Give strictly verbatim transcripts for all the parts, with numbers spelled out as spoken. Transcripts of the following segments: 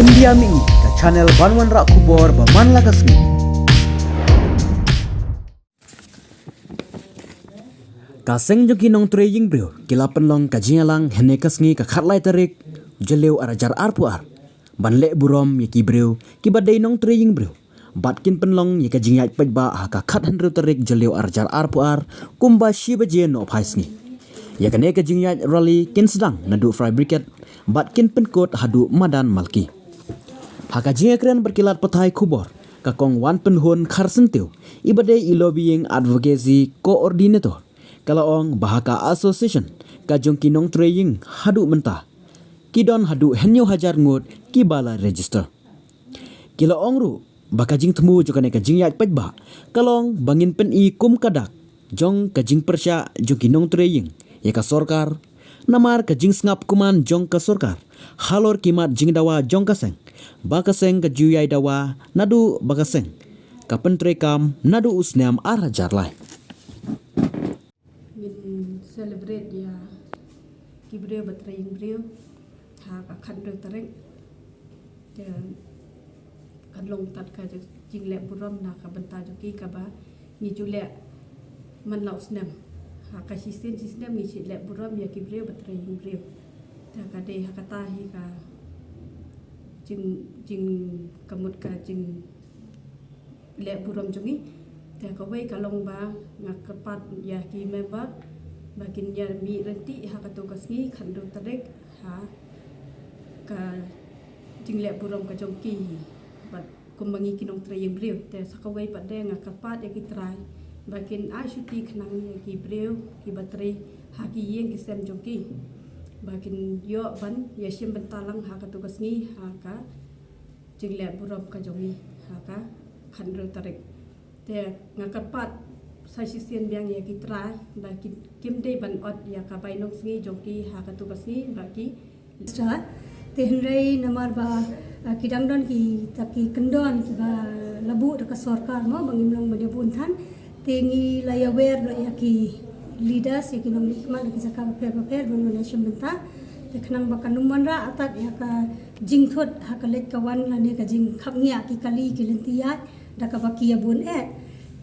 India Mih, ka channel ban wanrah khubor ba man la ka sngi. Ka seng jong ki nongtrei ïing briew ki la pynlong ka jingïalang hynne ka sngi ka khatlai tarik Jylliew ar hajar arphew ar ban leh burom ïa ki briew kiba dei nongtrei ïing briew bad kin pynlong ïa ka jingïaid paidbah ha ka khathynriew tarik Jylliew ar hajar arphew ar kumba shi baje nohphai sngi. Ïa kane ka jingïaid rally kin sdang naduh Fire Brigade bad kin pynkut haduh Madan Malki. Ha ka jingïakren bad ki lad pathai khubor, ka Kong Wanpynhun Kharsyntiew, iba dei i Lobbying Advocacy Coordinator, ka la ong ba ha ka association ka jong ki nongtrei ïing haduh mynta ki don haduh hynñiew hajar ngut kiba la register. Ki la ong ruh ba ka jingthmu jong kane ka jingïaid paidbah ka long ba ngin pyni kum ka dak jong ka jingpyrshah jong ki nongtrei ïing ïa ka sorkar, namar ka jingsngap kuman jong ka sorkar halor ki mat jingdawa jong ka seng, ba ka seng ka ju ïai dawa naduh ba ka seng ka pyntreikam naduh u snem ar hajar lai. Ngin celebrate ïa ki briew ba trei ïing briew ha ka khathynriew tarik. Te kan long tad ka jingleh burom na ka bynta jong ki kaba ngi ju leh man la u snem. Ha ka shisien shisnem ngi shu leh burom ïa ki briew ba trei ïing briew. Te ka dei ha kata hi ka jing jing ka mut ka jing leh burom jong ngi. Te kawei ka long ba nga kyrpad ïa ki member ba kin ïa mih ryntih ha katu ka sngi khathynriew tarik ha ka jingleh burom ka jong ki bad kumba ngi ki nongtrei ïing briew. Te sa kawei pat de nga kyrpad ïa ki trai ba kin ai shuti khnang ïa ki briew kiba trei ha ki ïing ki sem jong ki ba kin ïoh ban ïa shim bynta lang ha katu ka sngi ha ka jingleh burom ka jong ngi ha ka khathynriew tarik. Te nga kyrpad sa shisien biang ïa ki trai ba ki kim dei ban ot ïa ka bainong sngi jong ki ha katu ka sngi ba ki Star. Te hynrei namar ba ah, ki dang don kita ki kyndon kiba la buh da ka sorkar mo ba ngim long ban ïa bun than. Te ngi la ïa wer noh ïa ki leaders ïa ki nongmihkhmat na ki jaka bapher bapher ban wan ïa shim bynta. Te khnang ba kan ym wanrah artat ïa ka jingthut ha ka leit ka wan lane ka jingkhapngiah ki kali ki lynti ïaid da kaba ki ïa bun eh.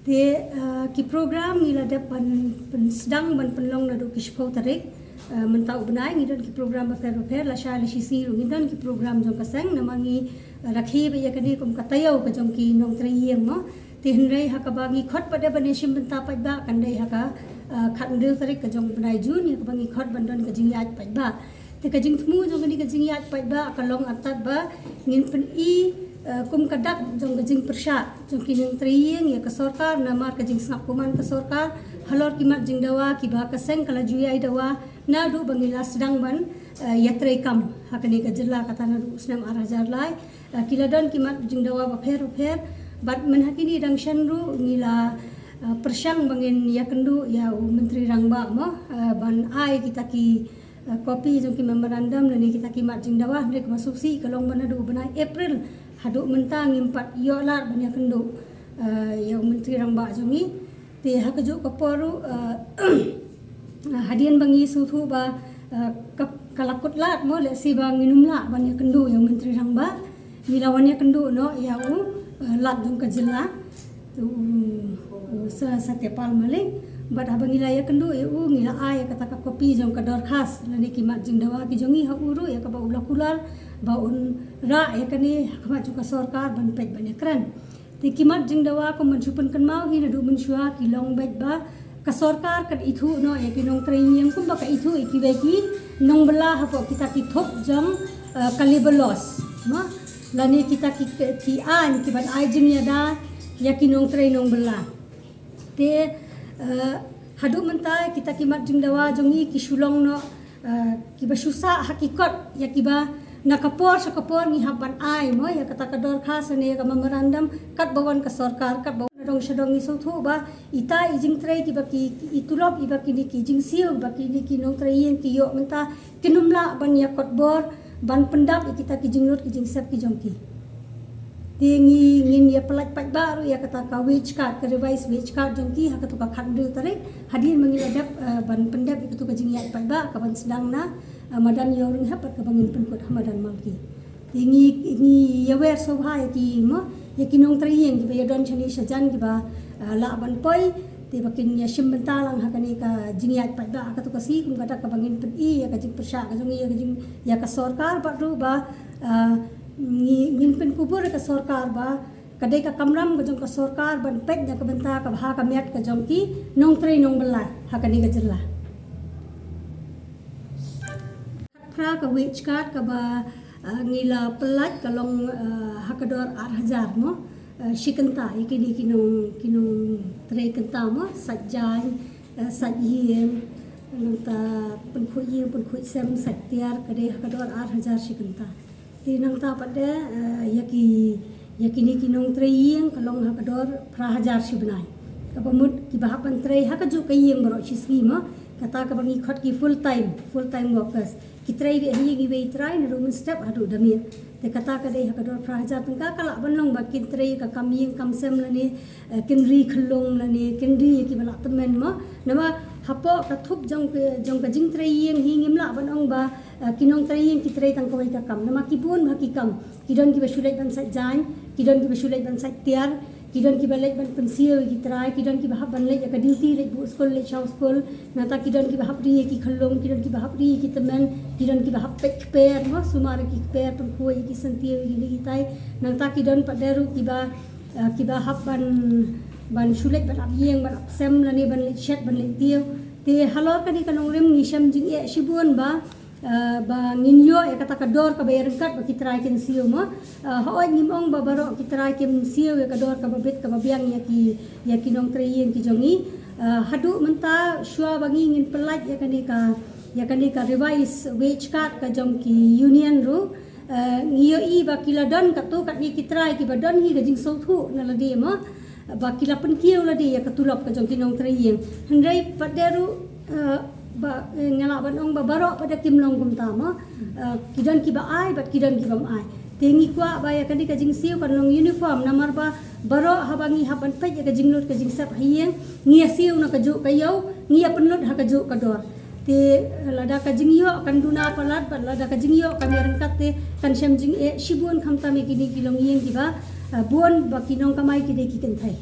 Te ah, ki program ngi la dep ban pynsdang ban pynlong naduh ki shiphew tarik. Ah, mynta u bnai ngi don ki program bapher bapher, lashai lashisngi ruh ngi don ki program jong ka seng namar ngi ah, rakhe ba ïa kane kum ka taïew ka jong ki nongtrei ïing mo. Te hynrei ha kaba ngi khot pat de ban ïa shim bynta paidbah kan dei ha ka ah, khathynriew tarik ka jong u bnai Jun ïa kaba ngi khot ban don ka jingïaid paidbah. Te ka jingthmu jong kane ka jingïaid paidbah ka long artat ba ngin pyni ah, kum ka dak jong ka jingpyrshah jong ki nongtrei ïing ïa ka sorkar namar ka jingsngap kuman ka sorkar halor ki mat jingdawa kiba ka seng ka la ju ïai dawa naduh ba ngi la sdang ban ah, ïatrei kam ha kane ka jylla kata naduh u snem ar hajar lai. Ah, ki la don ki mat jingdawa bapher bapher bad mynha kine dang shen ruh ngi la ah, pyrshang ba ngin ïakynduh ïa u Myntri Rangbah mo ah, ban ai kita ki ah, kopi jong ki memorandum lane kita ki mat jingdawa hynrei kaba sngewsih ka long ba naduh u bnai April haduh mynta ngim pat ïoh lad ban ïakynduh ah, ïa u Myntri Rangbah jong ngi. Te ha kajuh ka por ruh ah, hadien ba ngi sngewthuh ba ah, ka, ka la kut lad mo lehse ba ngin ym lah ban ïakynduh ïa u Myntri Rangbah. Ngi la wan ïakynduh noh ïa u ah, Lat jong ka jylla. Tu u, u Sir Satyapal Malik. Bad haba ngi la ïakynduh ïa u ngi la ai ïa kata ka kopi jong ka dorkhas lane ki mat jingdawa ki jong ngi ha u ruh ïa kaba u la kular ba un rah ïa kane ha khmat jong ka sorkar ban peit ban ïakren. Te ki mat jingdawa kum ban shu pynkynmaw hi naduh mynshuwa ki long beit ba ka sorkar kan ithuh noh ïa ki nongtrei ïing kumba ka ithuh ïa kiwei ki nongbylla hapoh kita ki thup jong ah, ka labour laws. Mo? Lane kita ki, ki aiñ ki ban ai jingïada ïa ki nongtrei nongbylla. Te ah, haduh mynta kita ki mat jingdawa jong ngi ki shu long noh ah, kiba shu sah ha ki kot ïa kiba na ka por sha ka por ngi hap ban ai mo ïa kata ka dorkhas ne ïa ka memorandum katba wan ka sorkar katba wan na dong sha dong ngi sngewthuh ba ita i jingtrei kiba ki, ki i tulop iba kine ki jingsiew iba kine ki nongtrei ïing ki ïoh mynta kin ym lah ban ïa kot bor ban pyndap ïa kita ki jinglut ki jingsep ki jong ki. Te ngi ngin ïa pyllait paidbah ruh ïa kata ka wage card ka revised wage card jong ki ha katu ka khathynriew tarik hadien ba ngi la dep ah, ban pyndep ïa katu ka jingïaid paidbah ka ban sdang na ah, madan Ïewrynghep bad kaba ngin pynkut ha madan Malki. Te ngi, ngi ïawer sngewbha ïa ki mo, ïa ki nongtrei ïing kiba ïadon shane shajan kiba, ah, lah ban poi, te ba kin ïashim bynta lang ha kane ka jingïaid paidbah ha kato ka sngi, kum ka dak kaba ngin pyni ïa ka jingpyrshah ka jong ngi ïa ka jing, ïa ka sorkar, bad ruh ba, ah, ngi, ngin pynkupbor ïa ka sorkar ba ka dei ka kamram ka jong ka sorkar ban peit na ka bynta ka bha ka miat ka jong ki nongtrei nongbylla ha kane ka jylla. Phra ka wage cut kaba, ah, ngi la pyllait ka long, ah, ha ka dor ar hajar mo, ah, shi kynta ïa kine ki nong, ki nongtrei kynta mo, sait jaiñ, ah, sait ïing, nangta pynkhuid ïing, pynkhuid sem, sait tiar, ka dei ha ka dor ar hajar shi kynta. Te nangta pat de, eh, ïa ki, ïa kine ki nongtrei ïing ka long ha ka dor phra hajar shi bnai. Kaba mut kiba hap ban trei ha kajuh ka ïing baroh shi sngi mo. Kata kaba ngi khot ki full time, full time workers. Ki trei beit ha ïing iwei i trai naduh mynstep haduh da miet. Te kata ka dei ha ka dor phra hajar tyngka, ka lah ban long ba kin trei ka kam ïing kam sem lane, eh, kin ri khyllung lane, kin ri ïa kiba lah tymmen mo. Namar hapoh ka thup jong ka, jong ka jingtrei ïing hi ngim lah ban ong ba, ah, ki nongtrei ïing ki trei tang kawei ka kam. Namar ki bun bha ki kam. Ki don kiba shu leit ban sait jaiñ, ki don kiba shu leit ban sait tiar, ki don kiba leit ban pynsiew ïa ki trai, ki don kiba hap ban leit ïa ka duty, leit buh skul, leit shaw skul. Nangta ki don kiba hap ri ïa ki khyllung, ki don kiba hap ri ïa ki tymmen, ki don kiba hap peit kper mo, sumar ïa ki kper, pynkhuid ïa ki syntiew, ïa ki lei ki tai. Nangta ki don pat de ruh kiba, ah, kiba hap ban, ban shu leit ban ap ïing, ban ap sem lane ban leit shet, ban leit tiew. Te halor kane ka nongrim ngi shem jingeh shibun ba, ah, ba ngin ïoh ïa kata ka dor kaba ïaryngkat ba ki trai kin siew mo. Ah, hooid ngim ong ba baroh ki trai kim siew ïa ka dor kaba bit kaba biang ïa ki, ïa ki nongtrei ïing ki jong ngi. Ah, haduh mynta shuwa ba ngi ngin pyllait ïa kane ka, ïa kane ka revised wage cut ka jong ki union ruh, ah, ngi ïohi ba ki la don katto katne ki trai kiba don hi ka jingsngewthuh na lade mo. Ba ki la pynkiew lade ïa ka tulop ka jong ki nongtrei ïing. Hynrei pat de ruh, eh, ba, eh, nga lah ban ong ba baroh pat de kim long kumta mo. Eh, ki don kiba ai bad ki don kibym ai. Te ngi kwah ba ïa kane ka jingsiew kan long uniform, namar ba baroh haba ngi hap ban peit ïa ka jinglut ka jingsep ha ïing, ngi ïa siew na kajuh ka ïew, ngi ïa pynlut ha kajuh ka dor. Te, eh, lada ka jingïoh kan duna palat bad lada ka jingïoh kan ïaryngkat te kan shem jingeh shibun, khamtam ïa kine ki longïing kiba, eh, bun ba ki nongkamai ki dei ki kynthei.